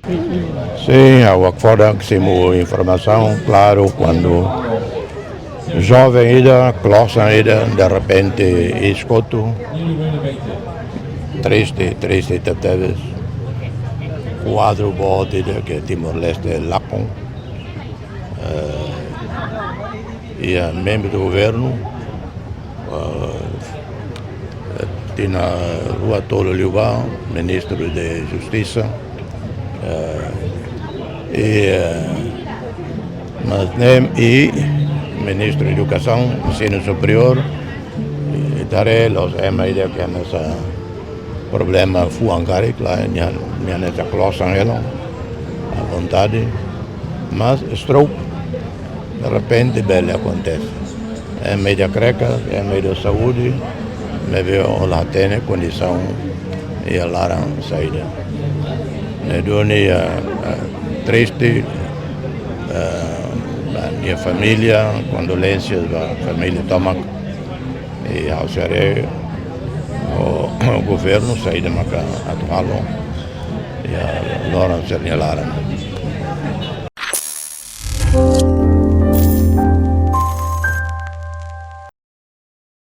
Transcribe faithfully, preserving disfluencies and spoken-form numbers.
Sin, ha'u hakfodak simu informasaun, klaru, kuandu joven ida, klosan ida, derrepente iis kotu. Triste, triste tebetebes. Kuadru boot ida ke Timor-Leste lakon. Eh, iha membru governu, eh, tinan rua tolu liubá, Ministru Justisa, eh, i, eh, mas nem i Ministru Edukasaun, Ensinu Superiór, i ita haree la'ós ema ida ke hanesan problema fuan karik, la, nia, nia hanesan klosan hela, à vontade. Mas stroke, derrepente, bele akontese. Ema ida kreka, ema ida saúde, maibé ó la hatene kondisaun iha laran saida. Ne'e duni, eh, eh, triste, eh, ba nia família, kondolénsias ba família tomak. I ha'u sei haree ho governu saida maka atu halo iha loron sira-nia laran.